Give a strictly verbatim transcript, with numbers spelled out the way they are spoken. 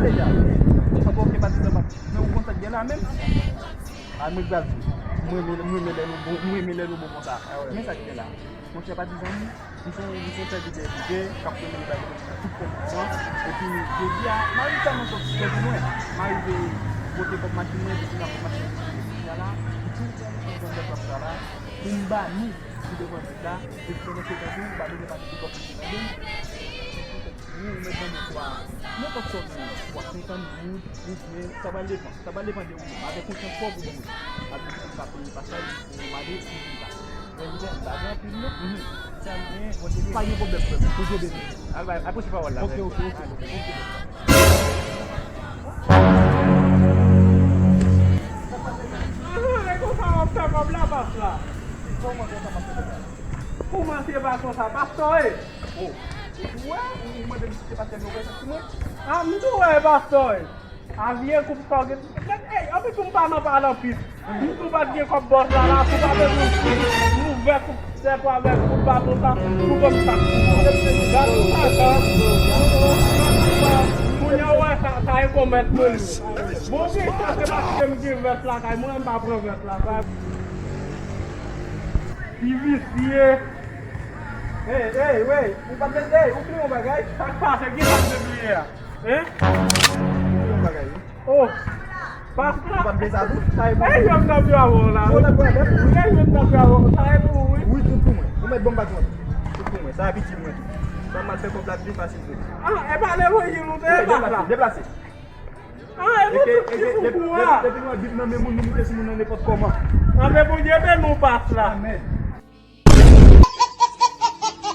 Deja. Sa pa oke patizan pa. Men ou konn sa k gen la menm? A, mwen pral di. Mwen renmen, mwen renmen lè nou bon, mwen renmen lè nou bon konsa. Men sa k gen la. Monchè patizan, m se yon, m se yon sèvitè prive k ap renmen bagay nan tout kondisyon. Epi jodi a, m arive tèlman sòti trè lwen. M arive pote kòb machin mwen, depi nan kòb machin mwen, jodi a la, m tou fè yon bagay sa la, pou m ba nou, ki devan nèg la, epi pandan se tan tou, m pa bezwen pase sou kòb machin nan menm. Ou, ou mèt ban mwen twa, nenpòt sòm nan, twa senkant goud, oubyen, sa pral depann, sa pral depann de ou menm, avèk konsyans pwòp ou ban mwen. Avèk konsyans pa peye pasaj, ou mande, ou vin la. Mwen, m gen, m pa gen anpil non. Mhm. Sa m gen, Bondye beni. Pa gen pwoblèm, frè m. Bondye beni. Al bay, al pote pawòl la, ok, ok, ok, ok. Kòman, e konsa w ap fè kòb la, pas la? Kòman, konsa m ap fè kòb la? Kòman se pa konsa, pastè, e? Oh. Ou wè, ou mande m si se pastè m yo wè sa sou mwen? Ah, m tou wè, pastè, e. A vye koup sa w gen. Ey, anpil tou m pa nan pale anpil. M tou pa t gen kòb bòs la, la, tou pa bezwen m ouvè koup sèt ou avèk koup baton sa, pou ban m sa. Gad sa, sa. Kounye a w wè sa, sa e konmèt mwen li. Bon, gen sa, se paske m gen vès lakay mwen, m pa pran vès la, sa. Ti visye. Ey, ey, wey, ou pa t, ey, ou bliye yon bagay? Sa k pase, ki sa m te bliye a? Hein? Ou bliye yon bagay, wi. Oh. Pastè. Ou pa t bliye sa tou? Sa e pou ou. Ey, yo m t ap jwe avè w la, wi. Ey, yo m t ap jwe avè w. Sa e pou ou, wi. Wi, tout pou mwen. Ou mèt ban m patwon. Tout pou mwen. Sa itil mwen tou. Sa m al fè kòb la pi fasil tou. Ah, e pa levanjil ou te ye, pastè? Deplase, deplase. Ah, e nou tout ki sou kou a. Depi nou wè Bib nan men moun, nou moute sou moun nan nenpòt kòman. Anben, Bondye beni w, pas la. Amèn.